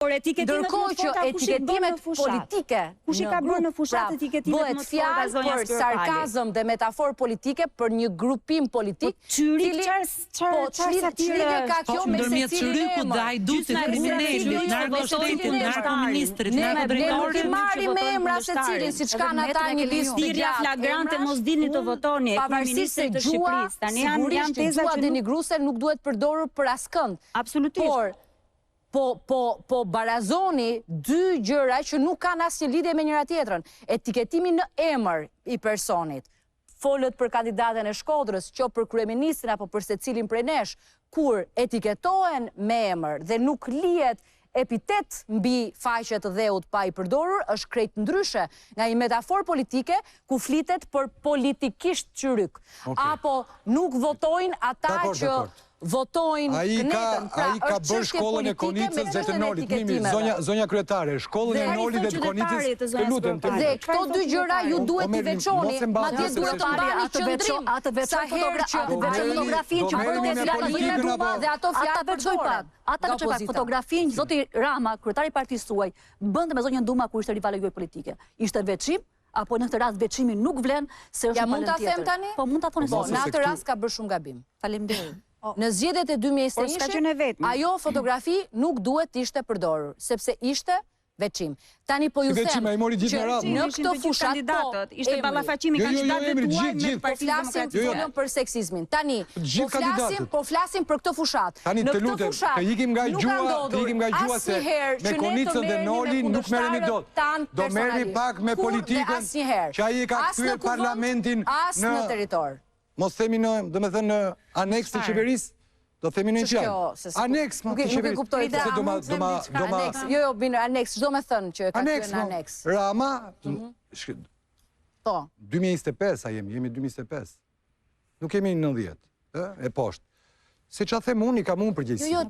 Por etiketimet më Ndërkohë të që forta kush i bën në etiketimet fushatë? politike Kush i në ka bërë grup, në fushatë pra, etiketimet bëhet më të forta, fjalë zonja për Spiropali? sarkazëm dhe metaforë politike për një grupim politik, Po çyryk cili çfarë çfarë po çfarë ç'lidhje satire ç'lidhje ka është? kjo Po, me ndërmjet secilin çyrykut emër? dhe hajdutit, Gjysma e kriminelit, gjysma e narkoshtetit, narkoministrit, Ne ne nuk i narkodrejtorit. marrim me emra secilin, siç Edhe kanë ata metën e një keni listë ju. të Thirrja gjatë flagrante emrash. mos dilni të Unë, votoni e pavarësisht se kryeministrit të gjuha, Shqipërisë. Tani janë janë sigurisht që teza gjuha që nuk denigruese nuk duhet përdorur për askënd. absolutisht. Por po po po barazoni dy gjëra që nuk kanë asnjë lidhje me njëra tjetrën. Etiketimi në emër i personit. Folët për kandidaten e Shkodrës, qoftë për kryeministrin apo për secilin prej nesh, kur etiketohen me emër dhe nuk lihet epitet mbi faqe të dheut pa i përdorur, është krejt ndryshe nga një metaforë politike ku flitet për politikisht çyryk. Okej. Apo nuk votojnë ata Dakor, që dakor. votojnë Ai ka kënetën. Pra, ai ka është bërë çështje shkollën e politike me Konicës dhe të çështjen e Nolit. Mimi, etiketimeve. zonja zonja kryetare, shkollën e Dhe- Nolit dhe të Konicës, Çfarë i thonë qytetarit, të zonja lutem, të Spiropali? Dhe lutem. këto dy gjëra ju duhet Po t'i merrni, veçoni, mos e mbani madje se duhet të se- mbani Atë veço, qëndrim atë veço sa herë fotogra, që atë veço merrni- fotografinë do që merrni bënte me Silvana politikën Duma, apo- Dhe ato ata fjalë veçoj pak, përdoren ata nga veçoj pak opozita. fotografinë që zoti Rama, kryetari i partisë suaj, bënte me zonjën Duma kur ishte rivale juaj politike. Ishte veçim apo në këtë rast veçimi nuk vlen se është Ja një mund ta palën them tjetër. tani? Po mund ta thoni Po, se në se atë këtu- rast ka bërë shumë gabim. Faleminderit. Në zgjedhjet e Por s'ka qenë e 2021 vetme. ajo fotografi nuk duhet të ishte përdorur, sepse ishte veçim. Tani po ju Si veçim, them ai mori gjithë që me radhë. në Ishin këtë të gjithë fushat po, kandidatët, ishte emri. ballafaqimi Jo, jo, jo, kandidatëve emri, tuaj gjithë, me gjithë. Po Partinë flasim, Jo, jo. Demokratike. folëm për seksizmin. Tani, Të gjithë po flasim, kandidatët. po flasim për këtë fushat. Tani Në të këtë lutem, fushat të ikim nga nuk ka gjua, të ndodhur ikim nga gjua se asnjëherë me që ne të Konicën dhe merremi me Nolin nuk merremi dot. kundërshtarët tanë Do merremi personalisht. pak me Kur dhe politikën asnjëherë. që ai e ka As në kthyer kuvend, parlamentin as në në- territor. Mos themi në, domethënë në aneks të Çfarë? qeverisë, do themi në një Ç'është fjalë. kjo, se s'ku- Aneks më nuk e- të nuk e qeverisë. kuptoj Se këtë. do ma do ma do ma Aneks, jo jo, bin aneks, ç'do me thënë që e ka aneks kthyer në mo. aneks. Rama shk- Po. 2025 a jemi, jemi 2025. Nuk jemi në 90, ë, e poshtë. Se ç'a them unë, i kam unë Jo, përgjegjësi. jo,